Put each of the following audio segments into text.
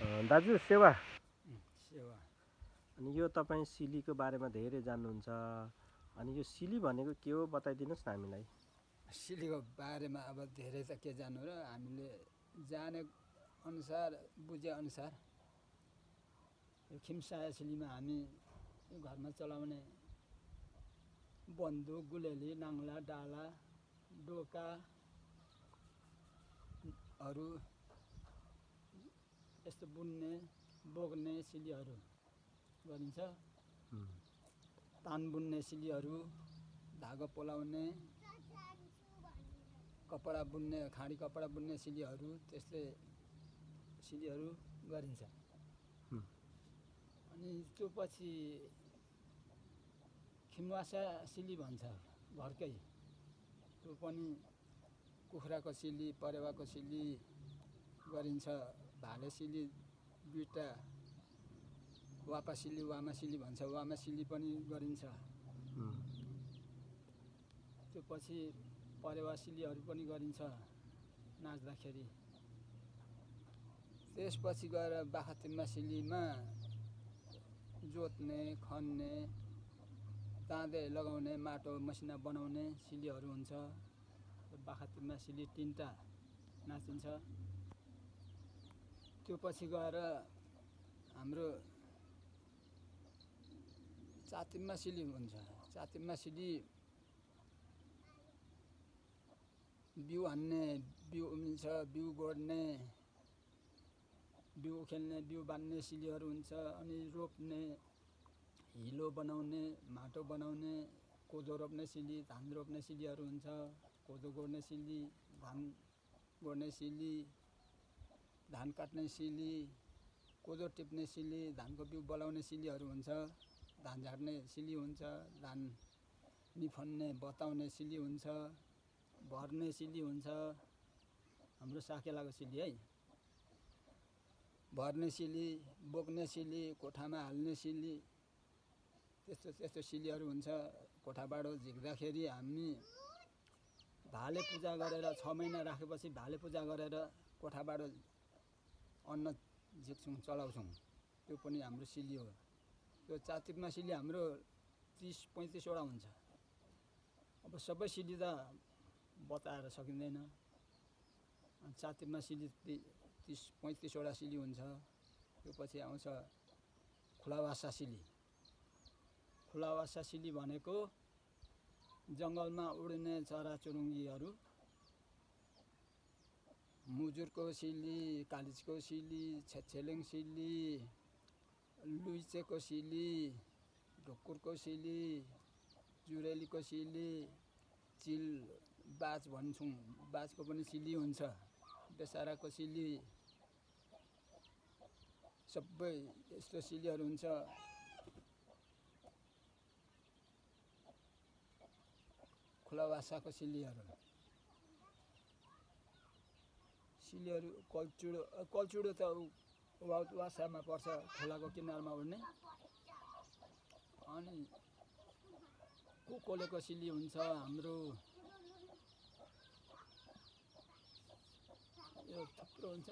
दाजु सेवा सेवा अनि यो तपाईँ सिलीको बारेमा धेरै जान्नुहुन्छ अनि यो सिली भनेको के हो बताइदिनुहोस् न हामीलाई। सिलीको बारेमा अब धेरै त के जान्नु र हामीले जाने अनुसार बुझे अनुसार यो खिम्साया सिलीमा हामी घरमा चलाउने बन्दुक गुलेली नाङ्ला डाला डोकाहरू यस्तो बुन्ने बोक्ने सिलीहरू गरिन्छ। तान बुन्ने सिलीहरू, धागो पोलाउने, कपडा बुन्ने खाडी कपडा बुन्ने सिलीहरू त्यस्तै सिलीहरू गरिन्छ। अनि त्यो पछि खिम्वासा सिली भन्छ घरकै, त्यो पनि कुखुराको सिली परेवाको सिली गरिन्छ। भाले सिली दुईटा वापा सिली वामा सिली भन्छ, वामा सिली पनि गरिन्छ। त्यो पछि परेवा सिलीहरू पनि गरिन्छ नाच्दाखेरि। त्यसपछि गएर बाखातिम्मा सिलीमा जोत्ने खन्ने ताँदे लगाउने माटो मसिना बनाउने सिलीहरू हुन्छ। बाखातिम्मा सिली तिनवटा नाचिन्छ। त्यो पछि गएर हाम्रो चातिम्मा सिली हुन्छ। चातिम्मा सिली बिउ हान्ने, बिउ उम्रिन्छ, बिउ गोड्ने, बिउ खेल्ने, बिउ बान्ने सिलीहरू हुन्छ। अनि रोप्ने, हिलो बनाउने, माटो बनाउने, कोदो रोप्ने सिली, धान रोप्ने सिलीहरू हुन्छ। कोदो गोड्ने सिली, धान गोड्ने सिली, धान काट्ने सिली, कोदो टिप्ने सिली, धानको बिउ बलाउने सिलीहरू हुन्छ। धान झार्ने सिली हुन्छ, धान निफन्ने बताउने सिली हुन्छ, भर्ने सिली हुन्छ। हाम्रो साकेलाको सिली है। भर्ने सिली, बोक्ने सिली, कोठामा हाल्ने सिली, त्यस्तो त्यस्तो सिलीहरू हुन्छ। कोठाबाडो झिक्दाखेरि हामी भाले पूजा गरेर 6 महिना राखेपछि भाले पूजा गरेर कोठाबाडो अन्न झिक्छौँ, चलाउँछौँ। त्यो पनि हाम्रो सिली हो। त्यो चातिम्मा सिली हाम्रो 30-35 वटा हुन्छ। अब सबै सिली त बताएर सकिँदैन। चातिम्मा सिली 30-35 वटा सिली हुन्छ। त्यो पछि आउँछ खुलावासा सिली। खुलावासा सिली भनेको जङ्गलमा उड्ने चराचुरुङ्गीहरू, मुजुरको सिली, कालिजको सिली, छेछेलिङ सिली, लुइचेको सिली, ढुकुरको सिली, जुरेलीको सिली, चिल बाज भन्छौँ, बाजको पनि सिली हुन्छ। बेसाराको सिली, सबै यस्तो सिलीहरू हुन्छ। खुलावासाको सिलीहरू कल्चुडो त वासामा पर्छ, खोलाको किनारमा उड्ने। अनि कोकोलेको सिली हुन्छ हाम्रो। यो थुप्रो हुन्छ।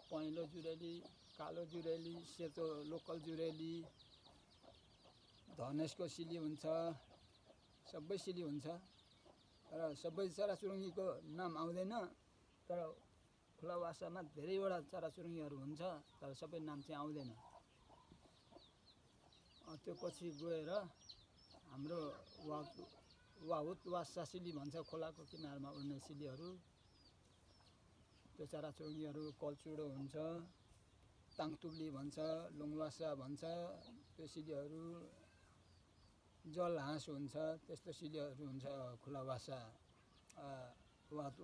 पहेँलो जुरेली, कालो जुरेली, सेतो लोकल जुरेली, धनेशको सिली हुन्छ। सबै सिली हुन्छ। र सबै चराचुरुङ्गीको नाम आउँदैन। तर खुलावासामा धेरैवटा चराचुरुङ्गीहरू हुन्छ, तर सबै नाम चाहिँ आउँदैन। त्यो पछि गएर हाम्रो वाहुत वासा सिली भन्छ, खोलाको किनारमा उड्ने सिलीहरू। त्यो चराचुरुङ्गीहरू कल्चुडो हुन्छ, ताङतुब्ली भन्छ, लुङवासा भन्छ। त्यो सिलीहरू जलहाँस हुन्छ। त्यस्तो सिलीहरू हुन्छ खुलावासा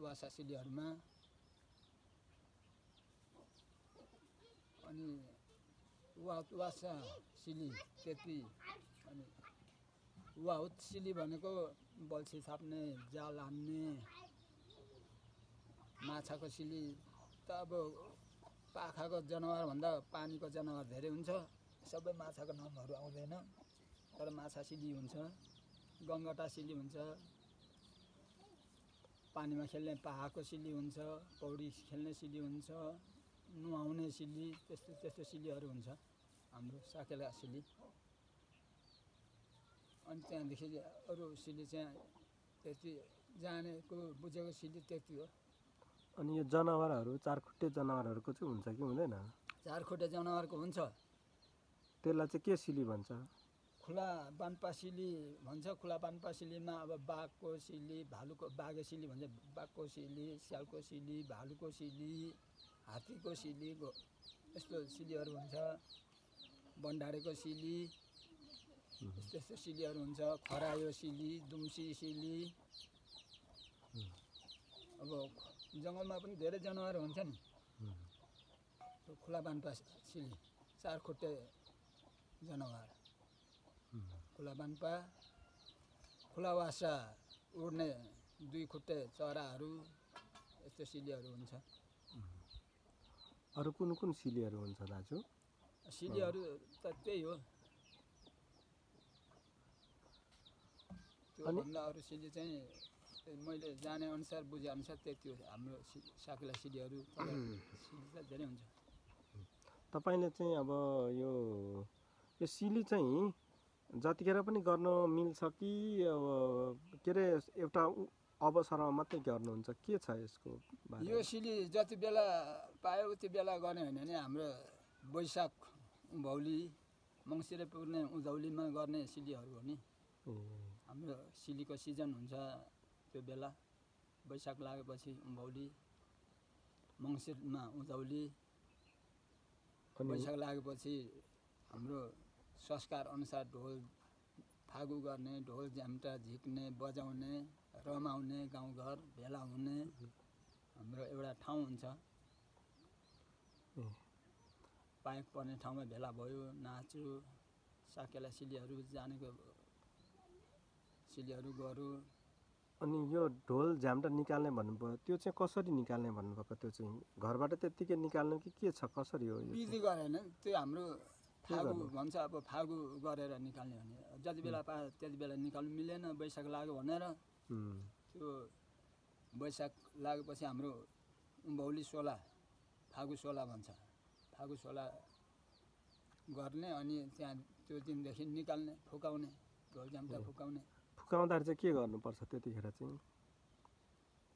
वासा सिलीहरूमा। अनि वासा सिली त्यति। अनि वाहुत सिली भनेको बल्छी थाप्ने, जाल हान्ने, माछाको सिली त अब पाखाको जनावरभन्दा पानीको जनावर धेरै हुन्छ। सबै माछाको नामहरू आउँदैन, तर माछा सिली हुन्छ। गङ्गटा सिली हुन्छ। पानीमा खेल्ने पाहाको सिली हुन्छ। पौडी खेल्ने सिली हुन्छ। नुहाउने सिली त्यस्तो त्यस्तो सिलीहरू हुन्छ हाम्रो साकेला सिली। अनि त्यहाँदेखि अरू सिली चाहिँ त्यति जानेको बुझेको सिली त्यति हो। अनि यो जनावरहरू चारखुट्टे जनावरहरूको चाहिँ हुन्छ कि हुँदैन? चारखुट्टे जनावरको हुन्छ। त्यसलाई चाहिँ के सिली भन्छ? खुला बान्पा सिली भन्छ। खुला बान्पा सिलीमा अब बाघको सिली, भालुको, बाघे सिली भन्छ, बाघको सिली, स्यालको सिली, भालुको सिली, हात्तीको सिली, यस्तो सिलीहरू हुन्छ। बन्डाडेको सिली, यस्तो यस्तो सिलीहरू हुन्छ। खरायो सिली, दुम्सी सिली। अब जङ्गलमा पनि धेरै जनावर हुन्छ नि। त्यो खुला बान्पा सिली, चारखुट्टे जनावर। खुला बान्पा, खुला वासा उड्ने दुई खुट्टे चराहरू, यस्तो सिलीहरू हुन्छ। अरू कुन कुन सिलीहरू हुन्छ दाजु? सिलीहरू त त्यही हो। त्योभन्दा अरू सिली चाहिँ मैले जानेअनुसार बुझेअनुसार त्यति हो। हाम्रो साकेला सिलीहरू सिली त धेरै हुन्छ। तपाईँले चाहिँ अब यो सिली चाहिँ जतिखेर पनि गर्न मिल्छ कि अब के अरे एउटा अवसरमा मात्रै गर्नुहुन्छ? के छ यसको बारेमा? यो सिली जति बेला पायो उति बेला गर्ने होइन भने हाम्रो वैशाख उँभौली, मङ्सिरे पुग्ने उँधौलीमा गर्ने सिलीहरू हो नि। हाम्रो सिलीको सिजन हुन्छ त्यो बेला। वैशाख लागेपछि उँभौली, मङ्सिरमा उँधौली, वैशाख लागेपछि हाम्रो संस्कार अनुसार ढोल फागु गर्ने, ढोल झ्याम्टा झिक्ने, बजाउने, रमाउने, गाउँघर भेला हुने हाम्रो एउटा ठाउँ हुन्छ। पाइक पर्ने ठाउँमा भेला भयो, नाच्यो, साकेला सिलीहरू जानेको सिलीहरू गऱ्यो। अनि यो ढोल झ्याम्टा निकाल्ने भन्नुभयो, त्यो चाहिँ कसरी निकाल्ने भन्नुभएको? त्यो चाहिँ घरबाट त्यत्तिकै निकाल्नु कि के छ, कसरी हो? विधि गरेन त्यो हाम्रो फागु भन्छ। अब फागु गरेर निकाल्ने भने जति बेला पायो त्यति बेला निकाल्नु मिलेन। वैशाख लाग्यो भनेर त्यो वैशाख लागेपछि हाम्रो उँभौली 16, फागु 16 भन्छ। फागु 16 गर्ने अनि त्यहाँ त्यो दिनदेखि निकाल्ने, फुकाउने, ढोल झ्याम्टा फुकाउने। फुकाउँदाखेरि चाहिँ के गर्नुपर्छ त्यतिखेर चाहिँ?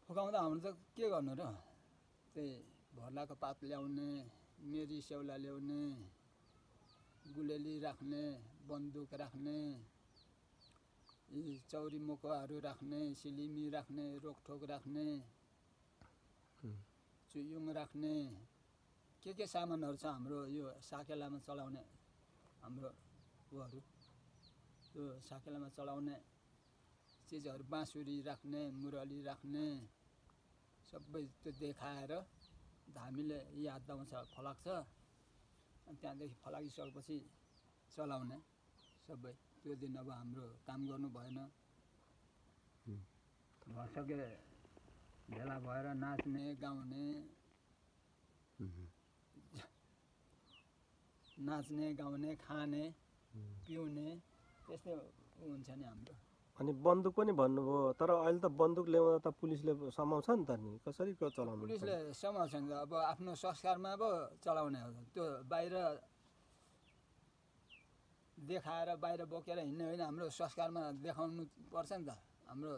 फुकाउँदा हाम्रो त के गर्नु र, त्यही भर्लाको पात ल्याउने, मेरी स्याउला ल्याउने, गुलेली राख्ने, बन्दुक राख्ने, यी चौरी मोकुवाहरू राख्ने, सिलिमी राख्ने, रोकठोक राख्ने, चुयुङ राख्ने, के सामानहरू छ हाम्रो यो साकेलामा चलाउने हाम्रो उहरू। त्यो साकेलामा चलाउने चिजहरू बाँसुरी राख्ने, मुरली राख्ने सबै त्यो देखाएर धामीले याद आउँछ फलाक्छ। अनि त्यहाँदेखि फलाकिसकेपछि चलाउने सबै। त्यो दिन अब हाम्रो काम गर्नु भएन। भसके भेला भएर नाच्ने, गाउने, नाच्ने, गाउने, खाने, पिउने त्यस्तै हुन्छ नि हाम्रो। अनि बन्दुक पनि भन्नुभयो, तर अहिले त बन्दुक ल्याउँदा त पुलिसले समाउँछ नि त नि, कसरी चलाउनु? पुलिसले समाउँछ नि त। अब आफ्नो संस्कारमा अब चलाउने हो। त्यो बाहिर देखाएर बाहिर बोकेर हिँड्ने होइन, हाम्रो संस्कारमा देखाउनु पर्छ नि त हाम्रो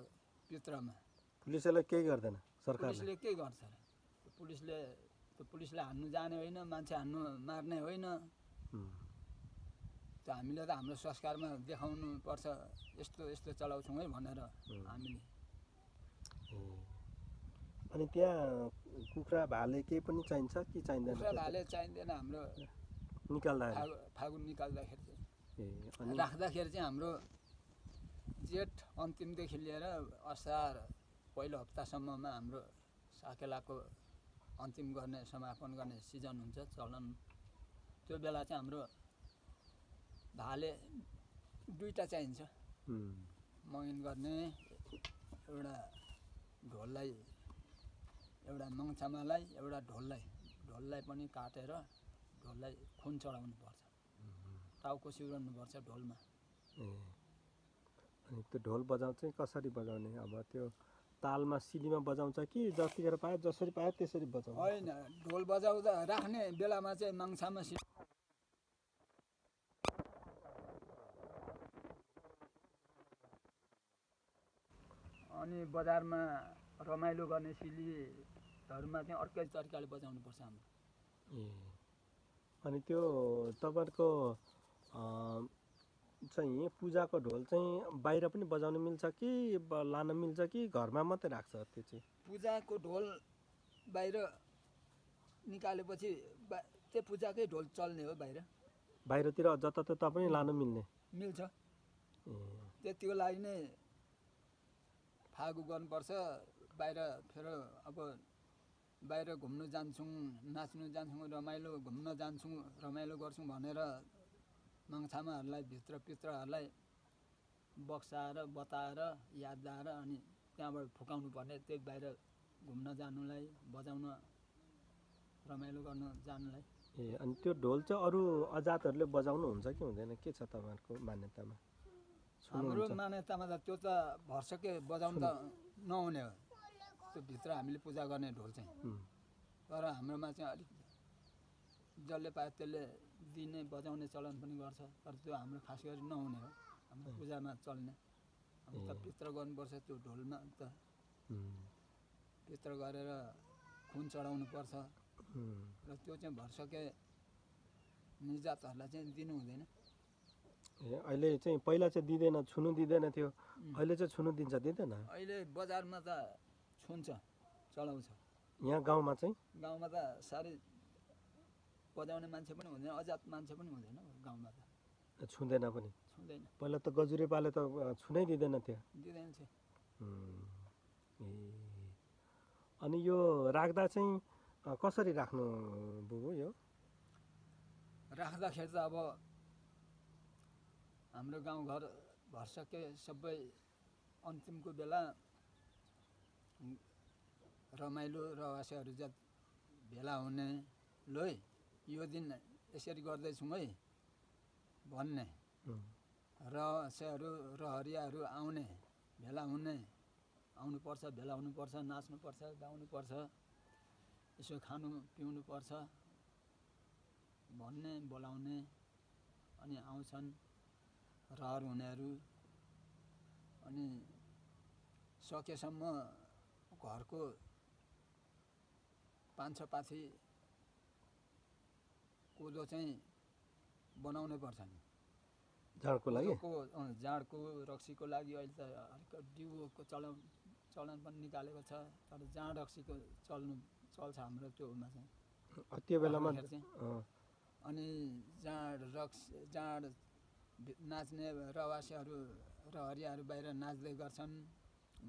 पित्रमा। पुलिसले केही गर्दैन, सरकारले पुलिसले के गर्छ र? पुलिसले हान्नु जाने होइन, मान्छे हान्नु मार्ने होइन। त्यो हामीले त हाम्रो संस्कारमा देखाउनु पर्छ, यस्तो यस्तो चलाउँछौँ है भनेर हामीले। अनि त्यहाँ कुखुरा भाले केही पनि चाहिन्छ कि चाहिँदैन? कुखुरा भाले चाहिँदैन हाम्रो निकाल्दाखेरि। फागु निकाल्दाखेरि चाहिँ। राख्दाखेरि चाहिँ हाम्रो जेठ अन्तिमदेखि लिएर असार पहिलो हप्तासम्ममा हाम्रो साकेलाको अन्तिम गर्ने, समापन गर्ने सिजन हुन्छ, चलन। त्यो बेला चाहिँ हाम्रो भाले दुईवटा चाहिन्छ। मगिन गर्ने एउटा ढोललाई, एउटा मङछामालाई, एउटा ढोललाई पनि काटेर ढोललाई खुन चढाउनु पर्छ, टाउको सिउराउनु पर्छ ढोलमा। अनि त्यो ढोल बजाउ चाहिँ कसरी बजाउने? अब त्यो तालमा सिलीमा बजाउँछ कि जतिखेर पायो जसरी पायो त्यसरी बजाउँछ? होइन, ढोल बजाउँदा राख्ने बेलामा चाहिँ माङ्छामा अनि बजारमा रमाइलो गर्ने सिलीहरूमा चाहिँ अर्कै तरिकाले बजाउनुपर्छ हाम्रो। ए अनि त्यो तपाईँहरूको चाहिँ पूजाको ढोल चाहिँ बाहिर पनि बजाउन मिल्छ कि लान मिल्छ कि घरमा मात्रै राख्छ त्यो चाहिँ? पूजाको ढोल बाहिर निकालेपछि त्यो पूजाकै ढोल चल्ने हो बाहिर। बाहिरतिर जतातता पनि लान मिल्ने? मिल्छ। ए त्यतिको लागि नै फागु गर्नुपर्छ। बाहिर फेर अब बाहिर घुम्नु जान्छौँ, नाच्नु जान्छौँ, रमाइलो घुम्न जान्छौँ, रमाइलो गर्छौँ भनेर माङ्छामाहरूलाई भित्रहरूलाई बक्साएर बताएर याद लाएर अनि त्यहाँबाट फुकाउनु पर्ने। त्यही बाहिर घुम्न जानुलाई, बजाउन, रमाइलो गर्न जानुलाई। ए अनि त्यो ढोल चाहिँ अरू अजातहरूले बजाउनु हुन्छ कि हुँदैन? के छ तपाईँहरूको मान्यतामा? हाम्रो मान्यतामा त त्यो त भर्सकै बजाउनु त नहुने हो, त्यो भित्र हामीले पूजा गर्ने ढोल चाहिँ। तर हाम्रोमा चाहिँ अलिक जसले पायो त्यसले दिने बजाउने चलन पनि गर्छ। तर त्यो हाम्रो खास गरी नहुने हो, हाम्रो पूजामा चल्ने। अब त पित्र गर्नुपर्छ त्यो ढोलमा त, पित्र गरेर खुन चढाउनु पर्छ र त्यो चाहिँ भर्सकै निजातहरूलाई चाहिँ दिनु हुँदैन। ए अहिले चाहिँ पहिला चाहिँ दिँदैन, छुनु दिँदैन थियो, अहिले चाहिँ छुनु दिन्छ दिँदैन? अहिले बजारमा त छुन्छ, चलाउँछ। यहाँ गाउँमा चाहिँ? गाउँमा त साह्रै बजाउने मान्छे पनि हुँदैन, अजात मान्छे पनि हुँदैन गाउँमा त, छुँदैन पनि? छुँदैन। पहिला त गजुरे पाले त छुनै दिँदैन थियो? दिँदैन थियो। ए अनि यो राख्दा चाहिँ कसरी राख्नु बुबु? यो राख्दाखेरि त अब हाम्रो गाउँघर भर्सकै सबै अन्तिमको बेला रमाइलो रहस्यहरू जति भेला हुने, ल यो दिन यसरी गर्दैछौँ है भन्ने, रहस्यहरू रहरियाहरू आउने, भेला हुने, आउनुपर्छ, भेला हुनुपर्छ, नाच्नुपर्छ, गाउनुपर्छ, यसो खानु पिउनु पर्छ भन्ने, बोलाउने। अनि आउँछन् रहर हुनेहरू। अनि सकेसम्म घरको 5-6 पाथी कोदो चाहिँ बनाउनै पर्छ नि जाडको लागि। जाडको रक्सीको लागि अहिले त अलिक डिउको चलन पनि निकालेको छ। तर जाँड रक्सीको चल्छ हाम्रो त्योमा चाहिँ त्यो बेलामा। अनि जाँड नाच्ने रहस्यहरू रहरियाहरू बाहिर नाच्दै गर्छन्,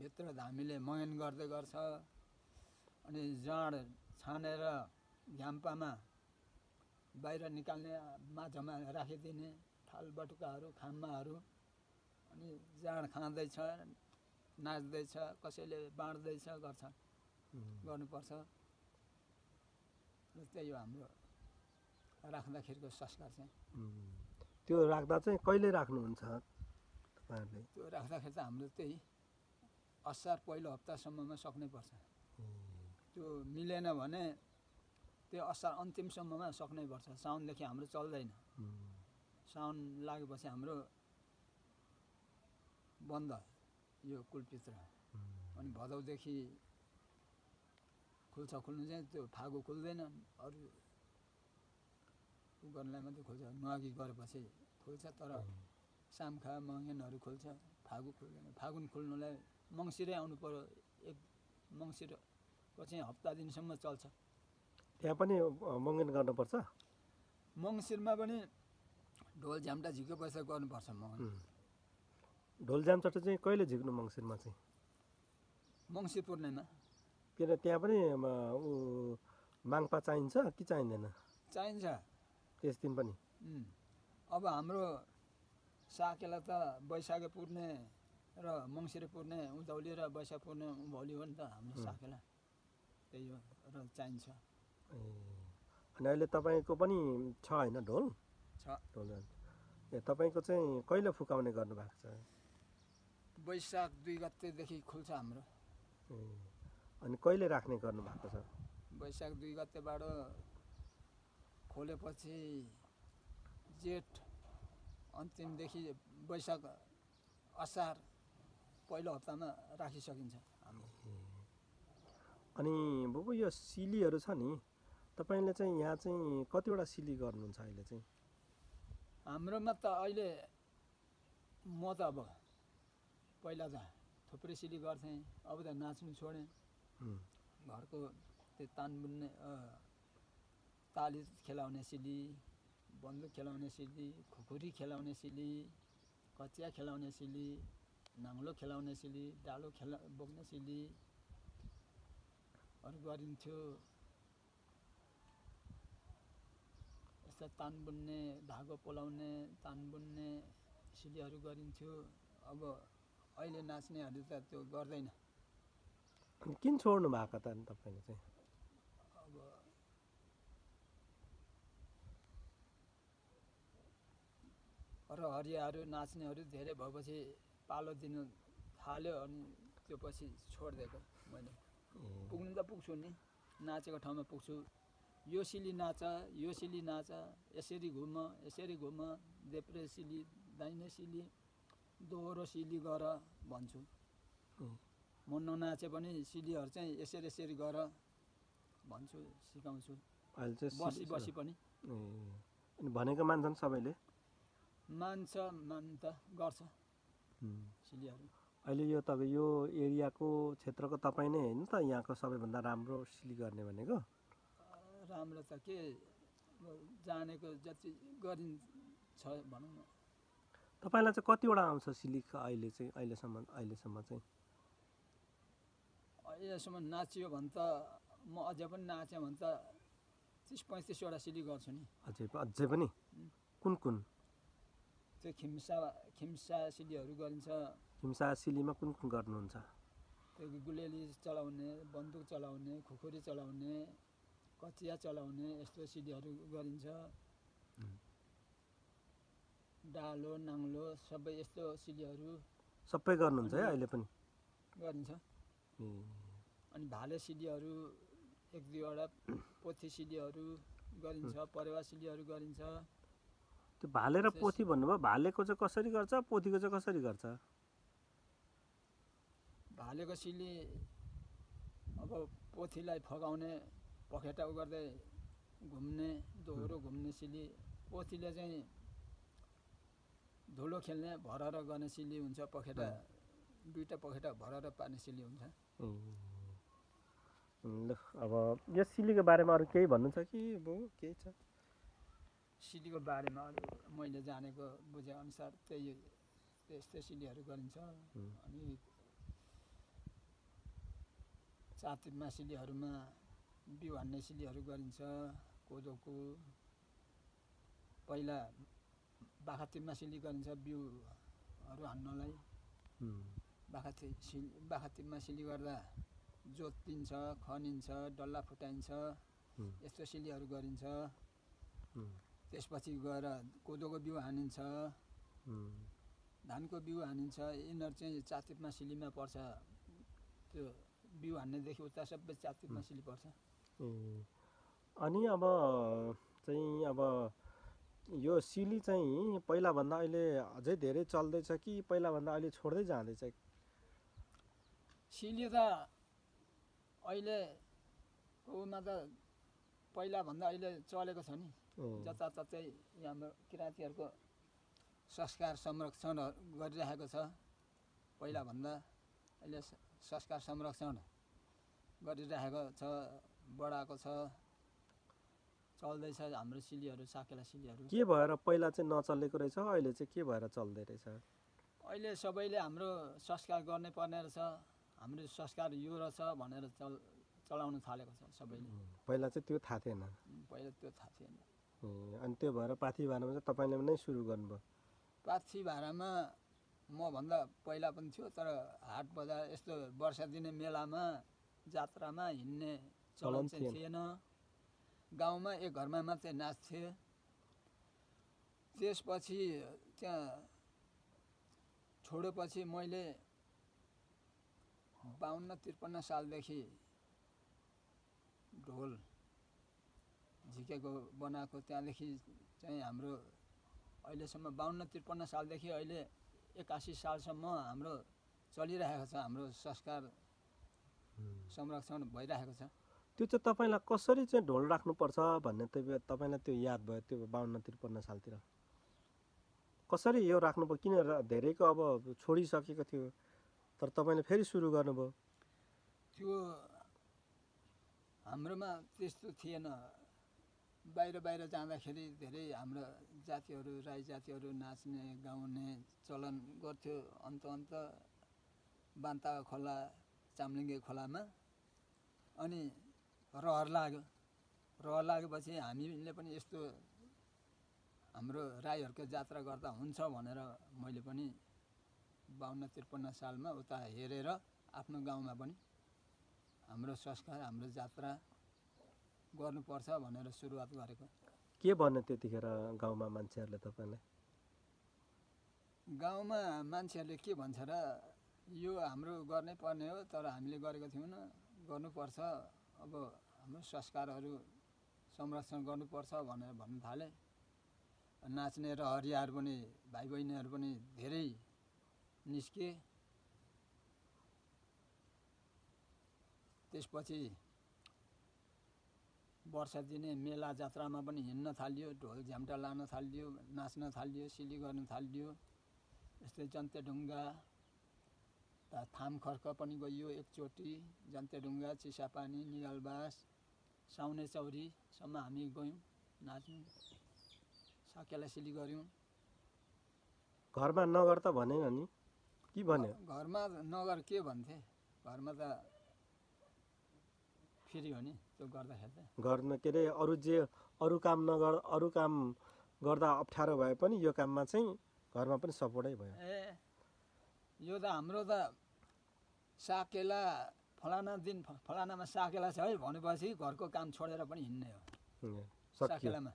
भित्र धामीले मयन गर्दै गर्छ। अनि जाँड छानेर घ्याम्पामा बाहिर निकाल्ने, माझमा राखिदिने थाल बटुकाहरू, खाम्माहरू। अनि जाँड खाँदैछ, नाच्दैछ, कसैले बाँड्दैछ गर्नुपर्छ। र त्यही हो हाम्रो राख्दाखेरिको संस्कार चाहिँ। त्यो राख्दा चाहिँ कहिले राख्नुहुन्छ तपाईँहरूले? त्यो राख्दाखेरि त हाम्रो त्यही असार पहिलो हप्तासम्ममा सक्नैपर्छ। त्यो मिलेन भने त्यो असार अन्तिमसम्ममा सक्नैपर्छ। साउनदेखि हाम्रो चल्दैन। साउन लागेपछि हाम्रो बन्द यो कुलपित्र। अनि भदौदेखि खुल्नु चाहिँ त्यो फागु खुल्दैन, अरू गर्नलाई मात्रै खुल्छ। नुहागी गरेपछि खुल्छ, तर सामखा मङ्गेनहरू खुल्छ, फागु खुल्दैन। फागुन खुल्नुलाई मङ्सिरै आउनु पर्यो। एक मङ्सिरको चाहिँ हप्ता दिनसम्म चल्छ। त्यहाँ पनि मङ्गेन गर्नुपर्छ? मङ्सिरमा पनि ढोल झ्याम्टा झिकेपछि गर्नुपर्छ मङ्गेन। ढोल झ्याम्टा चाहिँ कहिले झिक्नु मङ्सिरमा चाहिँ? मङ्सिर पूर्णिमा। किन त्यहाँ पनि माङ्पा चाहिन्छ कि चाहिँदैन? चाहिन्छ त्यस दिन पनि। अब हाम्रो साकेला त वैशाखे पूर्णे र मङ्सिरे पूर्णे उँधौली र वैशाख पूर्णे उँभौली हो नि त हाम्रो साकेला। त्यही हो र चाहिन्छ। अनि अहिले तपाईँको पनि छ होइन ढोल? छ। ढोल तपाईँको चाहिँ कहिले फुकाउने गर्नुभएको छ? वैशाख 2 गतेदेखि खुल्छ हाम्रो। अनि कहिले राख्ने गर्नु भएको छ? वैशाख 2 गतेबाट खोलेपछि जेठ अन्तिमदेखि वैशाख असार पहिलो हप्तामा राखिसकिन्छ हाम्रो। अनि बुबु यो सिलीहरू छ नि, तपाईँले चाहिँ यहाँ चाहिँ कतिवटा सिली गर्नुहुन्छ अहिले चाहिँ? हाम्रोमा त अहिले म त अब पहिला त थुप्रै सिली गर्थेँ, अब त नाच्नु छोडेँ। घरको त्यो तान बुन्ने ताली खेलाउने सिली, बन्दुक खेलाउने सिली, खुकुरी खेलाउने सिली, कचिया खेलाउने सिली, नाङ्लो खेलाउने सिली, डालो बोक्ने सिलीहरू गरिन्थ्यो। यस्ता तान बुन्ने, धागो पोलाउने, तान बुन्ने सिलीहरू गरिन्थ्यो। अब अहिले नाच्नेहरू त त्यो गर्दैन। अनि किन छोड्नु भएको त अनि तपाईँले चाहिँ? अब हरियाहरू नाच्नेहरू धेरै भएपछि पालो दिनु थाल्यो, अनि त्यो पछि छोडिदिएको मैले। पुग्नु त पुग्छु नि, नाचेको ठाउँमा पुग्छु। यो सिली नाच, यो सिली नाच, यसरी घुम, यसरी घुम, देब्रे सिली, दाहिने सिली, दोहोरो सिली गर भन्छु। म ननाचे पनि सिलीहरू चाहिँ यसरी यसरी गर भन्छु, सिकाउँछु। अहिले चाहिँ बसी बसी पनि। अनि भनेको मान्छन् सबैले? मान्छ, मान त गर्छ सिलीहरू। अहिले यो तपाईँ यो एरियाको क्षेत्रको तपाईँ नै होइन त यहाँको सबैभन्दा राम्रो सिली गर्ने भनेको? राम्रो त के, जानेको जति गरिन्छ भनौँ न। तपाईँलाई चाहिँ कतिवटा आउँछ सिली अहिलेसम्म चाहिँ? अहिलेसम्म नाचियो भने त म अझै पनि नाचेँ भने त 30-35वटा सिली गर्छु नि। अझै पनि? कुन कुन? त्यो खिम्सा सिलीहरू गरिन्छ। खिम्सा सिलीमा कुन कुन गर्नुहुन्छ? त्यो गुलेली चलाउने, बन्दुक चलाउने, खुकुरी चलाउने, कचिया चलाउने, यस्तो सिलीहरू गरिन्छ। डालो, नाङ्लो सबै यस्तो सिलीहरू सबै गर्नुहुन्छ है अहिले पनि? गरिन्छ। अनि भाले सिलीहरू 1-2वटा, पोथी सिलीहरू गरिन्छ, परेवा सिलीहरू गरिन्छ। त्यो भाले र पोथी भन्नुभयो, भालेको चाहिँ कसरी गर्छ, पोथीको चाहिँ कसरी गर्छ? भालेको सिली अब पोथीलाई फगाउने, पखेटा गर्दै घुम्ने, दोहोरो घुम्ने सिली। पोथीले चाहिँ धुलो खेल्ने, भरर गर्ने सिली हुन्छ। पखेटा दुईवटा पखेटा भरर पार्ने सिली हुन्छ। ल अब यो सिलीको बारेमा अरू केही भन्नु छ कि केही छ? सिलीको बारेमा अरू मैले जानेको बुझेअनुसार त्यस्तै सिलीहरू गरिन्छ। अनि चातिमा सिलीहरूमा बिउ हान्ने सिलीहरू गरिन्छ। कोदोको पहिला बाखातिमा सिली गरिन्छ बिउहरू हान्नलाई। बाखातिमा सिली गर्दा जोतिन्छ, खनिन्छ, डल्ला फुटाइन्छ, यस्तो सिलीहरू गरिन्छ। त्यसपछि गएर कोदोको बिउ हानिन्छ, धानको बिउ हानिन्छ। यिनीहरू चाहिँ चातिमा सिलीमा पर्छ। त्यो बिउ हान्नेदेखि उता सबै चातिमा सिली पर्छ। अनि अब यो सिली चाहिँ पहिलाभन्दा अहिले अझै धेरै चल्दैछ कि पहिलाभन्दा अहिले छोड्दै जाँदैछ? सिली त अहिलेमा त पहिलाभन्दा अहिले चलेको छ नि। जताततै हाम्रो किराँतीहरूको संस्कार संरक्षण गरिरहेको छ। पहिलाभन्दा अहिले संस्कार संरक्षण गरिरहेको छ, बढाएको छ, चल्दैछ हाम्रो सिलीहरू, साकेला सिलीहरू। के भएर पहिला चाहिँ नचलेको रहेछ, अहिले चाहिँ के भएर चल्दै रहेछ? अहिले सबैले हाम्रो संस्कार गर्नै पर्ने रहेछ, हाम्रो संस्कार यो रहेछ भनेर चलाउनु थालेको छ सबैले। पहिला चाहिँ त्यो थाहा थिएन? पहिला त्यो थाहा थिएन। अनि त्यो भएर पाथी भाडामा चाहिँ तपाईँले नै सुरु गर्नुभयो? पाथी भाडामा मभन्दा पहिला पनि थियो, तर हाट बजार यस्तो वर्षा दिने मेलामा, जात्रामा हिँड्ने चलन चाहिँ थिएन। गाउँमा एक घरमा मात्रै नाच्थे। त्यसपछि त्यहाँ छोडेपछि मैले 52-53 सालदेखि ढोल झिकेको बनाएको, त्यहाँदेखि चाहिँ हाम्रो अहिलेसम्म 52-53 सालदेखि अहिले 81 सालसम्म हाम्रो चलिरहेको छ। हाम्रो संस्कार संरक्षण भइरहेको छ। त्यो चाहिँ तपाईँलाई कसरी चाहिँ ढोल राख्नुपर्छ भन्ने तपाईँलाई त्यो याद भयो त्यो 52-53 सालतिर? कसरी यो राख्नुभयो? किन धेरैको अब छोडिसकेको थियो तर तपाईँले फेरि सुरु गर्नुभयो? त्यो हाम्रोमा त्यस्तो थिएन। बाहिर जाँदाखेरि धेरै हाम्रो जातिहरू, राई जातिहरू नाच्ने गाउने चलन गर्थ्यो। अन्त बान्ता खोला, चाम्लिङ्गे खोलामा। अनि रहर लागेपछि हामीले पनि यस्तो हाम्रो राईहरूको जात्रा गर्दा हुन्छ भनेर मैले पनि 52-53 सालमा उता हेरेर आफ्नो गाउँमा पनि हाम्रो संस्कार, हाम्रो जात्रा गर्नुपर्छ भनेर सुरुवात गरेको। के भन्यो त्यतिखेर गाउँमा मान्छेहरूले तपाईँलाई? गाउँमा मान्छेहरूले के भन्छ र, यो हाम्रो गर्नै पर्ने हो तर हामीले गरेको थियौँ, गर्नुपर्छ, अब हाम्रो संस्कारहरू संरक्षण गर्नुपर्छ भनेर भन्नु थाले। नाच्ने रहरियाहरू पनि, भाइ बहिनीहरू पनि धेरै निस्के। त्यसपछि वर्ष दिने मेला जात्रामा पनि हिँड्न थालियो, ढोल झ्याम्टा लान थालियो, नाच्न थालियो, सिली गर्न थालियो। यस्तै जन्तेढुङ्गा, थाम खर्क पनि गइयो एकचोटि। जन्तेढुङ्गा, चिसापानी, निगालबास, साउने चौरीसम्म हामी गयौँ नाच्यौँ, साकेला सिली गऱ्यौँ। घरमा नगर त भनेन नि? के भन्यो? घरमा नगर के भन्थे? घरमा त फेरि हो नि त्यो गर्दाखेरि त। गर्न के अरे अरू काम गर्दा अप्ठ्यारो भए पनि यो काममा चाहिँ घरमा पनि सपोर्टै भयो। यो त हाम्रो त साकेला फलाना दिन फलानामा साकेला छ है भनेपछि घरको काम छोडेर पनि हिँड्ने हो साकेलामा।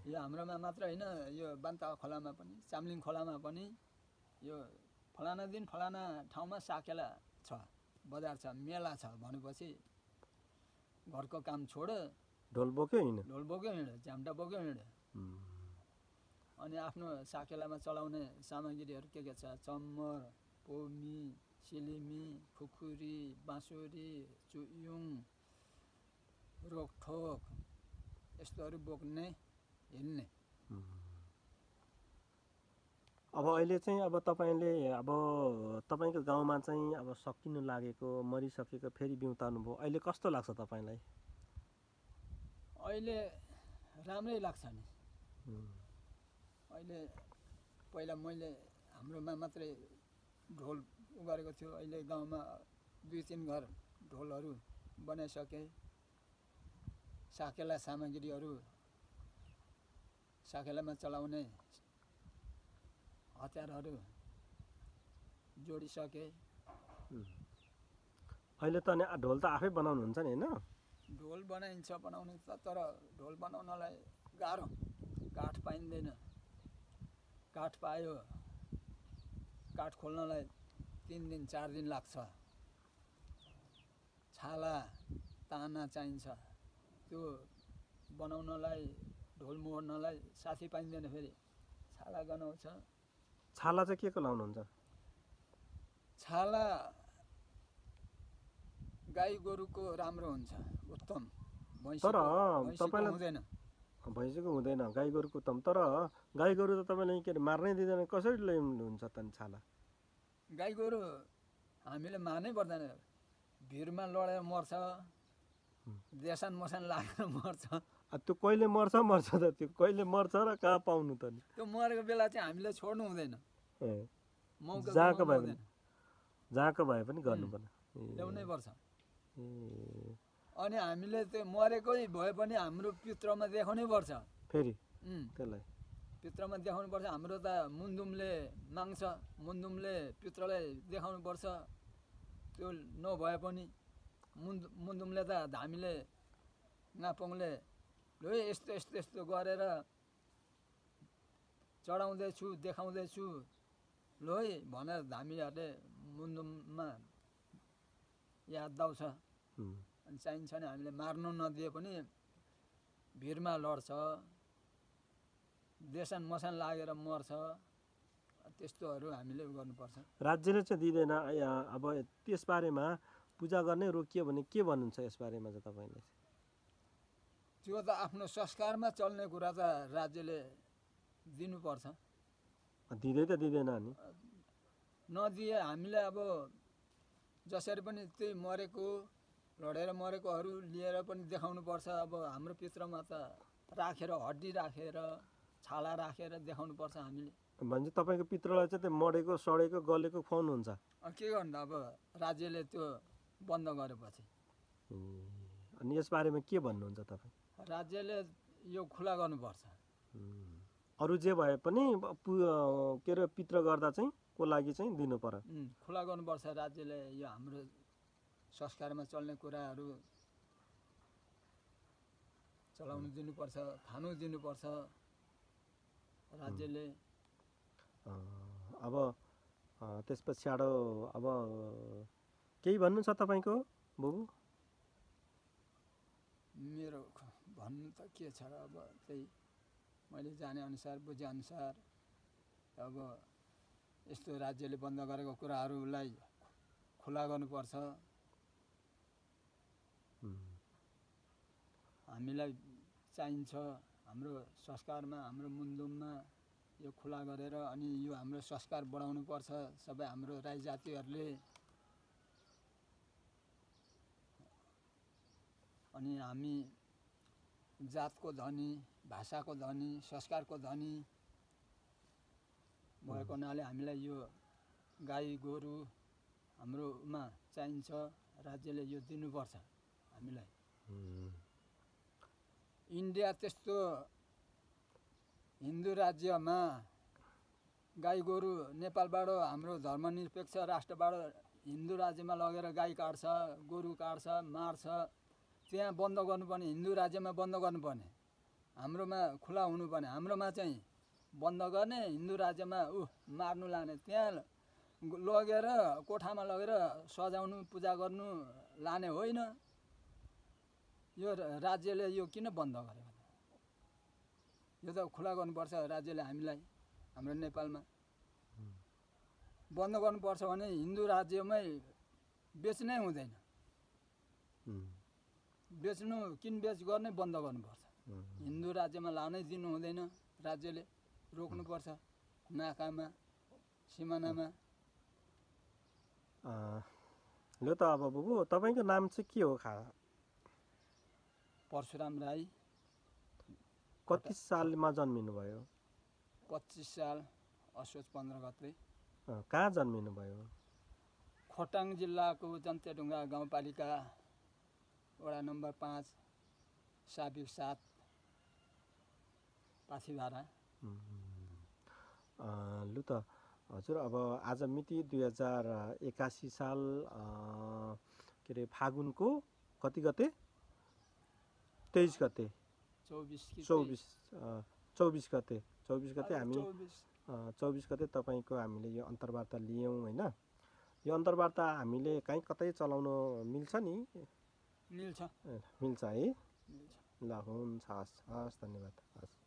यो हाम्रोमा मात्र होइन, यो बान्ता खोलामा पनि, चाम्लिङ खोलामा पनि यो फलाना दिन फलाना ठाउँमा साकेला छ, बजार छ, मेला छ भनेपछि घरको काम छोड, ढोल बोक्यो हिँड्यो, झ्याम्टा बोक्यो हिँड्यो। अनि आफ्नो साकेलामा चलाउने सामग्रीहरू के छ? चम्मर, पोमी, सिलिमी, खुकुरी, बाँसुरी, चुयुङ, रोकठोक यस्तोहरू बोक्ने हिँड्ने। अब अहिले चाहिँ अब तपाईँको गाउँमा चाहिँ अब सकिनु लागेको, मरिसकेको फेरि बिउताउनु भयो, अहिले कस्तो लाग्छ तपाईँलाई? अहिले राम्रै लाग्छ नि। अहिले पहिला मैले हाम्रोमा मात्रै ढोल गरेको थियो, अहिले गाउँमा 2-3 घर ढोलहरू बनाइसके। साकेला सामग्रीहरू, साकेलामा चलाउने हतियारहरू जोडिसके। अहिले त अनि ढोल त आफै बनाउनुहुन्छ नि होइन? ढोल बनाइन्छ, बनाउनु त, तर ढोल बनाउनलाई गाह्रो, काठ पाइँदैन। काठ पायो, काठ खोल्नलाई 3 दिन 4 दिन लाग्छ। छाला ताना चाहिन्छ, त्यो बनाउनलाई, ढोल मोड्नलाई साथी पाइँदैन। फेरि छाला गनाउँछ। छाला चाहिँ के को लाउनुहुन्छ? छाला गाई गोरुको राम्रो हुन्छ, उत्तम। तर तपाईँलाई हुँदैन, भैँसीको हुँदैन, गाई गोरुको उत्तम। तर गाई गोरु त तपाईँले के अरे मार्नै दिँदैन, कसरी ल्याउनुहुन्छ त छाला? गाई गोरु हामीले मार्नै पर्दैन, भिरमा लडेर मर्छ, देसान मसान लागेर मर्छ। त्यो कहिले मर्छ त, त्यो कहिले मर्छ र कहाँ पाउनु त नि? त्यो मरेको बेला चाहिँ हामीले छोड्नु हुँदैन, जहाँको भए पनि गर्नु पर्छ, ल्याउनै पर्छ। अनि हामीले त्यो मरेकै भए पनि हाम्रो पित्रमा देखाउनै पर्छ। फेरि त्यसलाई पित्रमा देखाउनु पर्छ। हाम्रो त मुन्दुमले माग्छ, मुन्दुमले पित्रलाई देखाउनु पर्छ। त्यो नभए पनि मुन्दुमले त हामीले नापोङले ल यस्तो गरेर चढाउँदैछु, देखाउँदैछु लो है भनेर हामीहरूले मुन्दुममा याद दाउँछ। अनि चाहिन्छ भने हामीले मार्नु नदिए पनि भिरमा लड्छ, देसान मसान लागेर मर्छ। त्यस्तोहरू हामीले गर्नुपर्छ। राज्यले चाहिँ दिँदैन। अब त्यसबारेमा पूजा गर्ने रोकियो भने के भन्नुहुन्छ यसबारेमा चाहिँ तपाईँले? त्यो त आफ्नो संस्कारमा चल्ने कुरा त राज्यले दिनुपर्छ। दिँदै त दिँदैन नि। नदिए हामीले अब जसरी पनि त्यही मरेको लडेर मरेकोहरू लिएर पनि देखाउनुपर्छ। अब हाम्रो पित्रमा त राखेर हड्डी राखेर छाला राखेर देखाउनुपर्छ हामीले। भने तपाईँको पित्रलाई चाहिँ त्यो मरेको सडेको गलेको खुवाउनुहुन्छ? के गर्नु अब राज्यले त्यो बन्द गरेपछि। अनि यसबारेमा के भन्नुहुन्छ तपाईँ? राज्यले यो खुला गर्नुपर्छ। अरू जे भए पनि के अरे पित्र गर्दा चाहिँ को लागि चाहिँ दिनु पर्यो। खुला गर्नुपर्छ राज्यले। यो हाम्रो संस्कारमा चल्ने कुराहरू चलाउनु दिनुपर्छ, खानु दिनुपर्छ राज्यले। अब त्यस पछाडि अब केही भन्नु छ तपाईँको बुबु? मेरो भन्नु त के छ र, अब त्यही मैले जाने अनुसार बुझे अनुसार अब यस्तो राज्यले बन्द गरेको कुराहरूलाई खुला गर्नुपर्छ। हामीलाई चाहिन्छ हाम्रो संस्कारमा, हाम्रो मुन्दुममा यो खुला गरेर अनि यो हाम्रो संस्कार बढाउनु पर्छ सबै हाम्रो राई जातिहरूले। अनि हामी जातको धनी, भाषाको धनी, संस्कारको धनी भएको हुनाले हामीलाई यो गाई गोरु हाम्रोमा चाहिन्छ। राज्यले यो दिनुपर्छ हामीलाई। इन्डिया त्यस्तो हिन्दू राज्यमा गाई गोरु नेपालबाट हाम्रो धर्मनिरपेक्ष राष्ट्रबाट हिन्दू राज्यमा लगेर गाई काट्छ, गोरु काट्छ, मार्छ। त्यहाँ बन्द गर्नुपर्ने, हिन्दू राज्यमा बन्द गर्नुपर्ने, हाम्रोमा खुला हुनुपर्ने। हाम्रोमा चाहिँ बन्द गर्ने, हिन्दू राज्यमा मार्नु लाने, त्यहाँ लगेर कोठामा लगेर सजाउनु पूजा गर्नु लाने होइन। यो राज्यले यो किन बन्द गर्यो? यो त खुला गर्नुपर्छ राज्यले हामीलाई। हाम्रो नेपालमा बन्द गर्नुपर्छ भने हिन्दू राज्यमै बेच्नै हुँदैन। बेच्नु किनबेच गर्ने बन्द गर्नुपर्छ। हिन्दू राज्यमा लानै दिनु हुँदैन। राज्यले रोक्नुपर्छ नाकामा, सिमानामा। ल त अब बुबु तपाईँको नाम चाहिँ के हो? परशुराम राई। कति सालमा जन्मिनु भयो? 25 साल असोज 15 गते। कहाँ जन्मिनु भयो? खोटाङ जिल्लाको जन्तेढुङ्गा गाउँपालिका वडा नम्बर 5 साबिक 7 पाथिभारा। लु त हजुर, अब आज मिति 2081 साल के अरे फागुनको कति गते? 23 गते। 24 गते हामी 24 गते तपाईँको हामीले यो अन्तर्वार्ता लियौँ होइन। यो अन्तर्वार्ता हामीले कहीँ कतै चलाउन मिल्छ नि? मिल्छ है। ल हुन्छ, हस् धन्यवाद। हस्।